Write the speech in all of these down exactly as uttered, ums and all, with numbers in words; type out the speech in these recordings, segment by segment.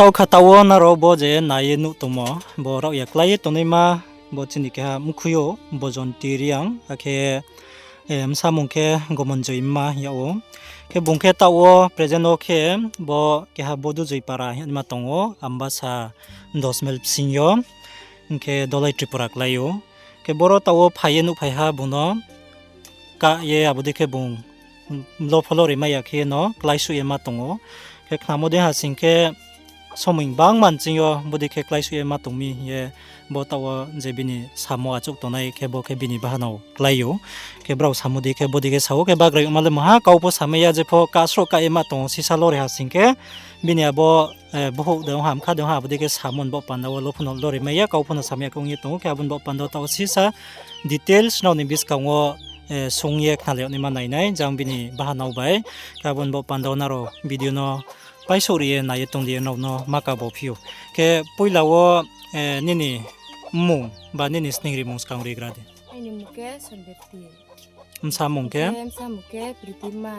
Taoh kha taoh wo nrao bo je nai ye nuh tongmo, bo raohya klái ye tongnaima, bo chini keha mkhui ou, Bojonti Reang, akhe, eh, bsa mung khe Gomonjoi mma hing yag ou. Khe bung khe taoh wo present wo khe bo keha Bodujoi para hing yagnaima tong ou, Ambasa dos mile bsing yo, hing khe Dolai Tripura klái ou. Khe boro taoh wo phai ye nuhphai ha bung no, kah ye abo dei khe bung lo pho lo rimai ya khe no kláisuh ye ma tong ou. Khe khnamo dei ha sing khe somoing bangma nching yo bodei khe kláisuh ye ma tong mi hing ye bo taoh wo je bini samo achouh tongnai khe bo khe bini bahanao klái ou. Khe brao samo dei khe bodei khe sa ou, khe bagrai yagma le mungha kau pho samai ya, jepho kasroh kah ye ma tong ou, sisa lori ha sing khe bini abo, eh, bohouh de ong ha, mkha de ong ha, abo dei khe samo ni baoh panda wo lo pho no lori mai ya, kau pho no samai ya khe ong ye tong ou, khe abo ni baoh panda wo taoh wo sisa details nrao ni buskang wo, eh, sung ye khnalai yag naima nai nai, jang bini bahanao bai, khe abo ni baoh panda wo nrao video no paisouh ri ye nai ye tong di ye nrao no ma kabo phi ou. Khe poila wo, eh, nini mmung ba nini sningrimung skang rigra di. Aini mmung khe Sonberti. Bsa mung khe? Khe bsa mung khe Pritima.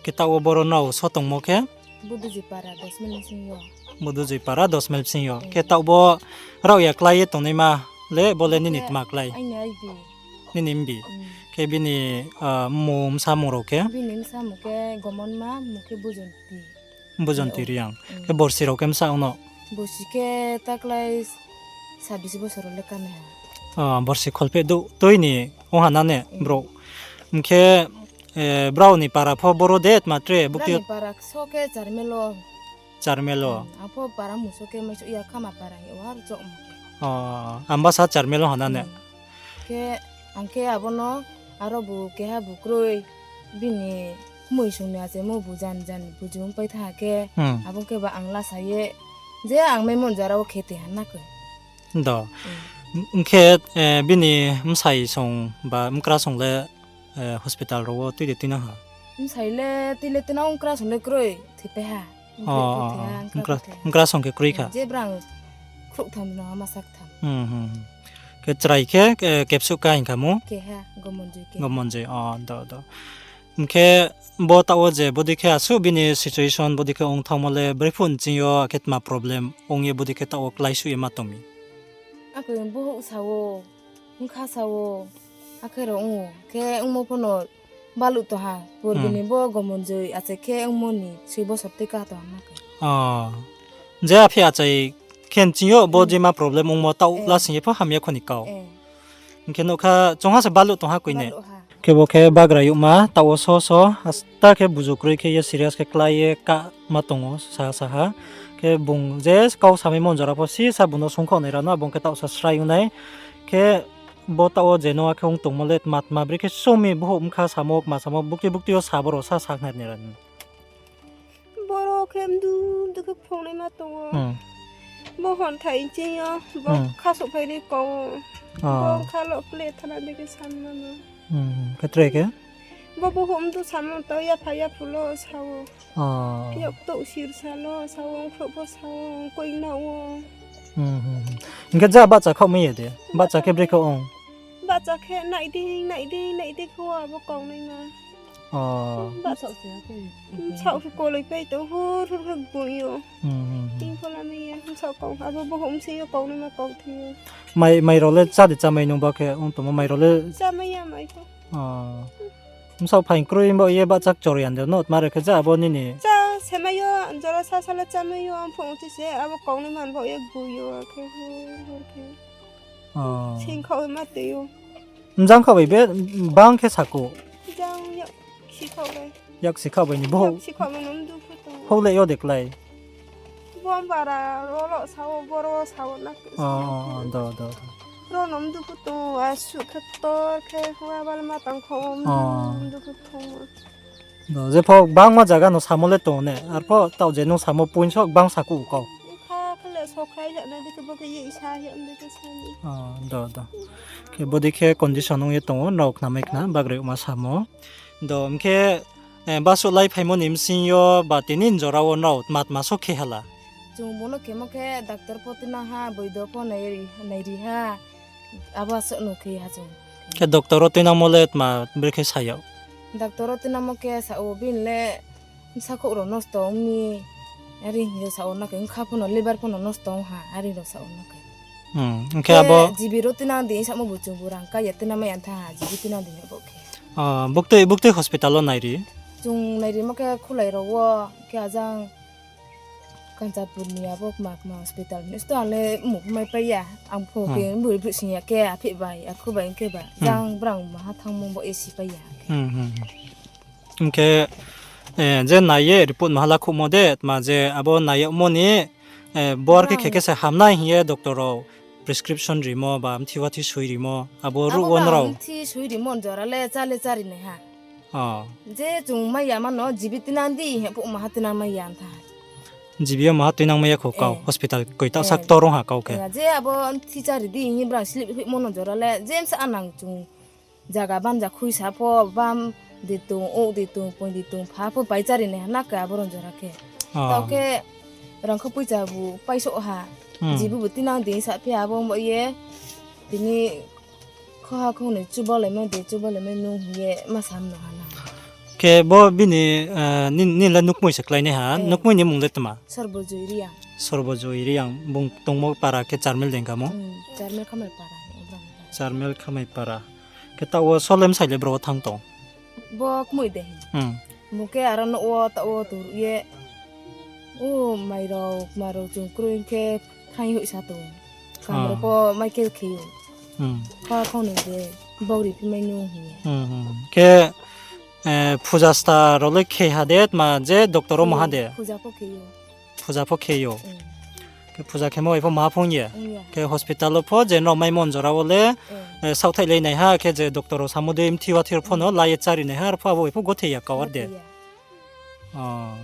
Khe taoh wo boro nrao so tongmo khe? Bodujoi para dos mile bsing yo. Bodujoi para dos mile bsing yo. Khe taoh bo raohya klái ye tongnaima le bo le nini tma klái? Aini mbi. Nini mbi. Khe bini, ah, mmung bsa mung rao khe? Bini bsa mung khe Gomonma, mmung khe Bojonti. Bojonti Reang. Khe borsi rao khe bsa ong no? Borsi khe taklái sabbish bosor le kanai ha. Ah, borsi kholpheh douh tui ni ong ha na ne brouh. Hing khe, eh, brao ni para pho boro de tma tre bukti? Brao ni para so khe Charmel o. Charmel o. Ang pho para mung so khe maiso ya Khama para hing ou ar chouh. Oh, Ambasa Charmel o ha na ne? Khe ang khe abo no aro bu keha bu kroi bini kmoi song ni achaimo bu jan jan buju ongpai thanng ha khe, abo khe ba ang lasa ye je ang maimo ni jora wo khe tui ha na khe. Do. Hing khe, eh, bini bsai song ba mkra song le, eh, hospital rao wo tui de tuinang ha? Bsai le tui le tuinang, mkra song le kroi, thoipai ha. Mkra song khe kroi kha. Je brang khrouhtham no masa ktham. Khe chrai khe, eh, kepsuh ka hing kha mo? Keha, Gomonjoi keha. Gomonjoi, o, do, do. Hing khe bo taoh wo je bodei khe asuh bini situation bodei khe ong thanngmo le brephuh nching yo akhe tma problem ong ye bodei khe taoh wo kláisuh ye ma tong mi? Akhe bohouh sa wo, bkha sa wo, akhe rao ong ou. Khe ongmo pho no baluh tong ha, purbi ni bo Gomonjoi achai khe ongmo ni soi bosor tui ka tong ha na khe. O, je aphi achai khe nching yo bo jema problem ongmo taoh lasing ye pho hamya kho ni kau. Hing khe nouh kha chungha se baluh tong ha koi ne. Khe bo khe bagra youhma taoh wo so so, asta khe buju kroi khe ye serious khe klái ye kama tong ou sa sa ha. Khe bung je kau samaimo ni jora pho sisa bung no sungkhaoh nai rao no, bung khe taoh sa srai ong nai. Khe bo taoh wo je no akhe ong tongmo le tma tma brekhe sung mi, bohouh bkha samo, kma samo, bukti bukti yo sa boro sa sakhnari nai rao ni. Boro khe mdu mdu khe phrungnaima tong ou. Bo honthai nching yo, bo khasouhphai ni kau ou. Bo kha lo kle thana dei khe sanma no. Khe tre khe? Bo bohouh mdu samo tao yapha yaphu lo sa ou. Khe yaktouh sir sa lo sa ou, ongkhrouh pho sa ou, koina ou. Hing khe ja bahcha khaohmai ya de? Bahcha khe brekhe ong? Bahcha khe nai dei, nai dei, nai dei khe abo kaunai no. Bsaoh khe koloi pai tong, hur hur khe gboi ou. Ting pho lamai ya, bsaoh kau, abo bohouh bsing yo kaunai ma kau thing ou. Mai, mai rao le chá de chámai nung ba khe ong tongmo mai rao le? Chámai ya mai pho. Bsaoh phaing kroi baoh ye bahcha kchor ya de no, tma rao khe ja abo nini? Chá semai yo, jora sasa le chámai yo, ang phuh ong chi se abo kaunai man baoh ye gboi ou, akhe hur hur khe. Sing khaoh ma tui ou. Mjang khaoh bai be bang khe saku? Jang yak si khaoh bai. Yak si khaoh bai ni bo? Yak si khaoh bai no mdu phu tong. Houh le yo de klái? Bo bara ro lo sa ou, boro sa ou na. Do, do, do. Ro no mdu phu tong, asuh khe ktor khe hua bal ma tang khaoh, mdu phu tong. Do, jepho bangma zaga no samo le tong ne, arpho taoh je nung samo poinso bang saku kau. Kha khe le sokhlai ya na dei khe bo khe ye sa ya dei khe sa ni. Do, do. Khe bodei khe condition ong ye tong ou, nrao khnamai khna, bagrai ma samo. Do, hing khe, eh, basuh lai phaimo ni bsing yo ba tini jora wo nrao tma tma so khe hala? Chung bung no khemo khe doctor pho tuinang ha, boido pho nai ri, nai ri ha. Abo asuh no khe ha chung. Khe doctor wo tuinangmo le tma brekhe sa yag? Doctor wo tuinangmo khe sa ou bini le bsakhouh rao nosto ong mi, Are hing rao sa o na khe, ongkha pho no, liver pho no nosto ong ha, are rao sa o na khe. Hmm, ong khe abo G B ro tuinang di samo bu chung bu rang ka ya tuinang mai ya tha ha, G B tuinang di ni bo khe. Ah, buktui, buktui hospital wo nairi? Chung nairimo khe Khulai rao wo, khe ajang Kanchanpur ni abo kma kma hospital ni sto ang le mung pho mai pai ya. Ang pho khe buri buri sing ya khe, aphi bai, akhu bai, ong khe ba. Jang brang maha thanngmo bo esi pai ya. Hmm, hmm, hmm. Ong khe, eh, je nai ye report maha lakhouhmo de, tma je abo nai yagmo ni, eh, bor khe khe khe se hamnai hing ye doctor rao prescription rimo ba mthi wathi soi rimo, abo ruh wo nrao? Mthi soi rimo jora le chá le chári nai ha. Oh. Je chung mai ya mano, G B tuinang di, hing phuh maha tuinang mai ya tha. G B yo maha tuinang mai ya kho kau, hospital koi ta sa ktor ong ha kau khe. Je abo mthi chári di, hing brang slip hoihmo no jora le, je msa anang chung zaga banja khuisa pho, bam di tong, ok di tong, poing di tong, pha pho pai chári nai ha na khe abo ron jora khe. Tao khe rangkho poicha bu paisoh ha. G B bu tuinang di saphi abo mo ye, tini khoha khongnoi chubalaimo de, chubalaimo nung hing ye ma sam no ha na. Khe bo bini, eh, ni, ni le nukmoi se klái nai ha, nukmoi ni mung le tma? Sorbojoi Reang. Sorbojoi Reang, bung tongmo para khe Charmel dengka mo? Hmm, Charmel Khamai para, Charmel Khamai para. Khe taoh wo sole bsai le bro wo thanng tong? Bo kmoi de. Hmm. Bung khe aro nouh wo taoh wo tong ye, o mai rao, kma rao chung kroi khe thanng hoihsa tong. Kam rao pho mai khe khe ou. Hmm. Kha khongnoi de, bau ri phi mai nung hing ye. Hmm, hmm. Khe, eh, phuja sta rao le khe ha de, tma je doctor wo maha de? Phuja pho khe ou. Phuja pho khe ou. Hmm. Khe phuja khemo bai pho maha phung ye? Ong ya. Khe hospital wo pho je nrao maimon jora wo le, eh, saohthaih lai nai ha, khe je doctor rao samo de mthi wathi rao pho no la ye chári nai ha, arpho abo bai pho gothei ya kau ar de? Gothei ya. Oh.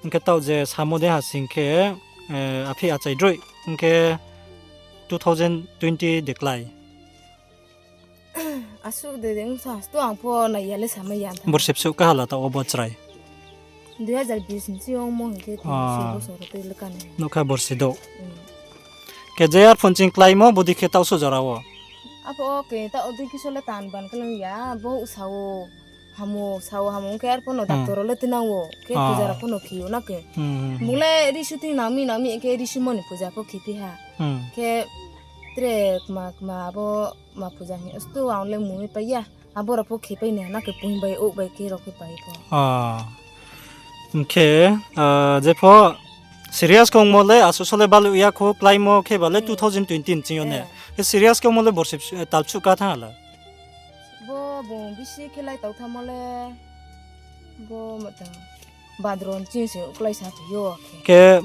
Ong khe taoh je samo de ha sing khe, eh, aphi achai droi, ong khe two thousand twenty de klái? Asuh de de ong sa, sto ang pho nai ya le samai ya tha. Borsi bsuh kaha la taoh wo bo chrai? Dui hazar bis ni si ongmo hing khe, ah, tini si bosor tei le kani. Nukha borsi douh. Hmm. Khe je arphuh ching kláimo, bodei khe taoh suh jora wo? Apho khe taoh dei khe so le tan ban khe lang ya, bo sa o. Hamo, sa o hamo, ong khe arphuh no doctor rao le tuinang o, khe phuja rao pho no khe ou na khe. Hmm. Bung le risu tuinang mi nang mi khe risumo ni phuja pho khe phi ha. Hmm. Khe tre kma kma abo ma phuja hing sto ang le mung ye pai ya. Abo rao pho khe pai nai ha na khe poing bai, ok bai khe rao khe pai pho. Ah. Ong khe, ah, jepho serious khe ongmo le asuh so le baluh ya kho, kláimo khe ba le two thousand twenty ching yo ne. Khe serious khe ongmo le borsi bsu-, eh, tal bsuh ka thanng ha la? Bo bung bisi khe lai tau thamo le, bo matang badron ching se klái sa phi yo khe.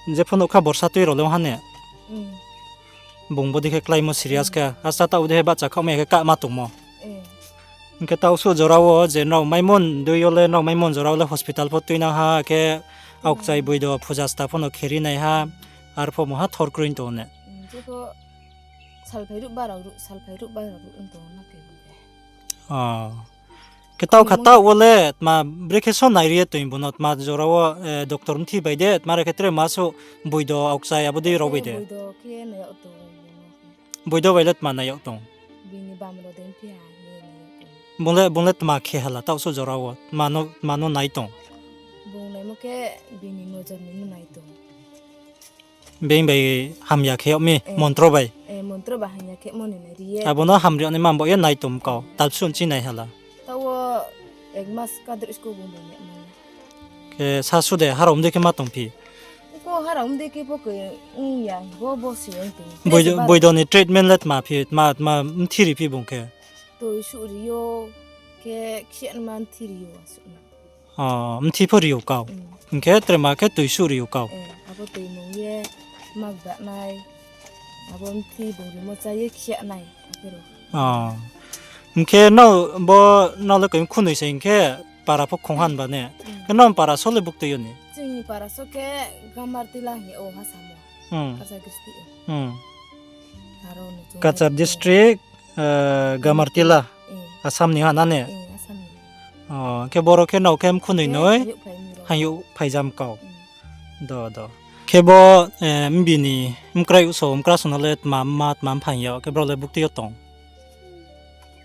Khe jepho nouhkha borsa tui rao le ong ha ne? Hmm. Bung bodei khe kláimo serious khe, asa taoh dei khe bahcha khaohmai khe kama tongmo. Eh. Ong khe taoh suh jora wo je nrao maimon dei yo le, nrao maimon jora wo le hospital pho tuinang ha, khe aokchai boido phuja sta pho no kheri nai ha, arpho mungha thor kroi tong ne. Hmm, jepho salphai ruh barao ruh, salphai ruh barao ruh ong tong na khe. Ah. Khe taoh kha taoh wo le tma brekhe so nairi ye toing bo no, tma jora wo, eh, doctor mthi bai de, tma re khe tre ma suh boido aokchai abo dei rao bai de? Boido khe nai yag tong. Boido bai le tma nai yag tong? Bini bam rao de phi ha, nai yag tong. Bung le, bung le tma khe ha la taoh suh jora wo, tma no, tma no nai tong? Bung naimo khe bini nojor ni no nai tong. Being bai hamya khe yag mi, eh, montro bai. Eh, montro bai hamya khe mo ni nai ri ye. Abo no hamri yag nai ma bo ye nai tong kau, tal bsuh ching nai ha la? Taoh wo ek mas kadri sku bung bai nai ma. Khe sa su de, harao mdei khe ma tong phi? Ko harao mdei khe pho khe ong ya, bo, bo se ong tong. Boido, boido ni treatment le tma phi, tma, tma mthi ri phi bung khe? Toi suh ri ou, khe khe ma mthi ri ou, asuh no. Oh, mthi pho ri ou kau. Hmm. Hing khe tre ma khe toi suh ri ou kau. Eh, abo toi mung ye mak da nai. Abo mthi bung rimo chá ye khe nai. Abo rao. Oh. Hing khe nrao bo nrao le koi khunoi se hing khe para pho khong han ba ne. Hmm. Khe nrao para so le buktui yo ni? Chini para so khe Gamartila hing ye o ha samo. Hmm. Kachar district o. Hmm. Aro ni chung Kachar district. Eh, Gamartila. Eh. Assam ni ha na ne? Eh, Assam ni. Oh, khe boro khe nrao khe mkhunoi noi? Eh, hayouh phai mi rao. Hayouh phaijam kau. Hmm. Do, do. Khe bo, eh, mbini mkrai so, mkra so no le tma mma, tma mpha hing ya, khe brao le buktui yo tong?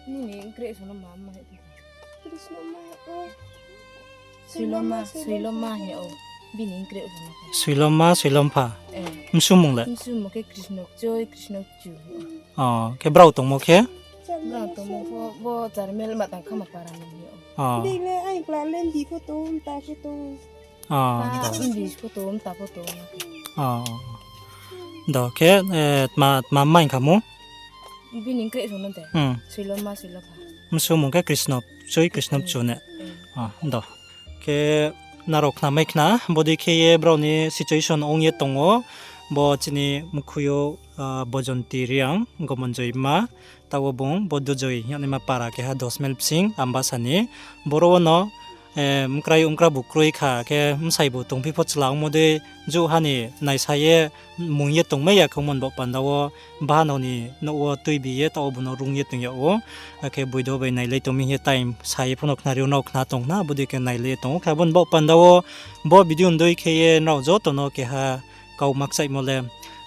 Nini mkrai so no ma mma hing ya? Soiloma, Soiloma hing ya o. Bini kreh bo no khe. Soilomma, Soilompha. Eh. Msumung le? Msumung khe Krishna Kchoi, Krishna Kchu. O, khe brao tongmo khe? Brao tongmo pho bo Charmel ma tang khama para ni o. O. Dei le ai kla le ndi pho tong, ta pho tong. O, ah, do. Ndi pho tong, ta pho tong. O. Do khe, eh, tma, tma mai kha mo? Bini kreh rao no de. Hmm. Soilomma, Soilompha. Msumung khe Krishna Kchoi, Krishna Kchu ne. Hmm. O, do. Khe nrao khnamai khna, bodei khe ye brao ni situation ong ye tong ou, bo chini mkhui yo, ah, Bojonti Reang, Gomonjoi ma, taoh wo bung, bo Dujoi, yagnaima para keha Dosmel bsing, Ambasa ni, boro wo no, eh, mkrai mkra bu kroi kha, khe bsai bu tongphi pho chla ongmo dei, juh ha ni naisa ye, mung ye tongmai ya khe ongmo ni baoh panda wo, bahanao ni nouh wo tuibi ye taoh wo bung no rung ye tong yag ou. Akhe boido bai nailai tong mi hing ye time sa ye pho no khnari ou, nrao khna tong khna, bodei khe nailai ye tong ou. Khe abo ni baoh panda wo bo video ni dei khe ye nrao joto no keha kau makchaihmo le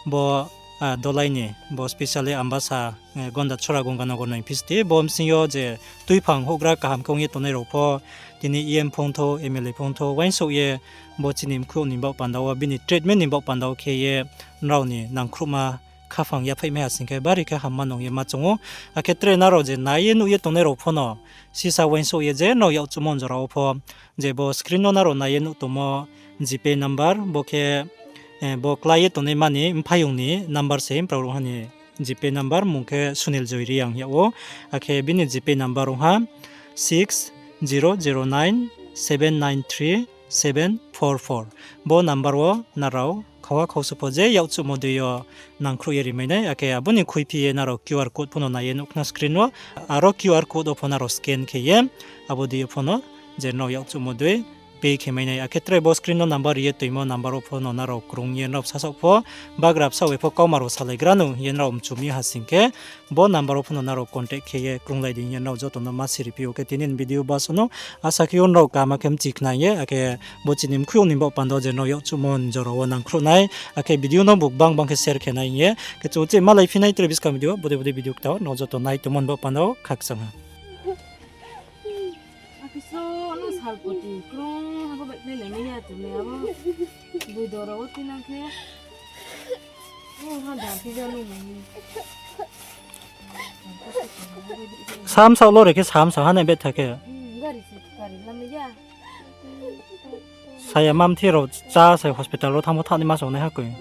bo, ah, Dolai ni, bo specially Ambasa, eh, Gonda Chora Gonganagar ni phi sti, bo bsing yo je tuiphang houhgra kaham khe ong ye tongnai rao pho, tini E M phongthou, M L A phongthou, uaingsouh ye bo chini mkhui ni baoh panda wo, bini treatment ni baoh panda wo khe ye nrao ni nangkhruhma khaphang yaphaihmai ha sing khe bari khe hamma nung ye ma choung ou. Akhe tre nrao je nai ye nuh ye tongnai rao pho no sisa uaingsouh ye je nrao yakchuhmo jora wo pho, je bo screen no nrao nai ye nuh tongmo GPay number, bo khe, eh, bo klái ye tongnaima ni mphaiyong ni number se, mprao rung ha ni GPay number mung khe Sunil Joy Reang yag ou. Akhe bini GPay number rung ha six zero zero nine seven nine three seven four four. Bo number wo nrao khawa khausu pho je yakchuhmo dei yo nangkhruh ye rimai nai, akhe abo ni khuiphi ye nrao QR code pho no nai ye nuh khna screen wo, aro QR code wo pho nrao scan khe ye, abo dei yo pho no je nrao yakchuhmo dei pay khe mai nai. Akhe tre bo screen no number ri ye toimo number wo pho no nrao krung ye nrao sasaoh pho, bagra bsaoh bai pho kauma rao salaigra nu hing ye nrao mchu mi ha sing khe, bo number wo pho no nrao contact khe ye krunglai di hing ye nrao joto no ma siri phi ou. Khe tini ni video basuh no asa khe ou nrao kaham khe mchi khna ye, akhe bo chini mkhui ni baoh panda wo je nrao yakchuhmo jora wo nangkhruh nai, akhe video no bo gbang gbang khe share khe nai hing ye. Khe chung uchih malai phi nai tre buskang video, bodei bodei video kta wo nrao joto nai tongmo ni baoh panda wo khakchang ha. Akhe so no salpoti krung abo bai khnai nai ya tong nai abo. Boi dora wo tinang khe. O ha da khe ja nung nai. Samsa lore khe samsa ha nai betha khe. Hmm, gari se gari lamai ya. Saya mamthi rao chá sai hospital wo thanngmo thanng ni ma song nai ha koi.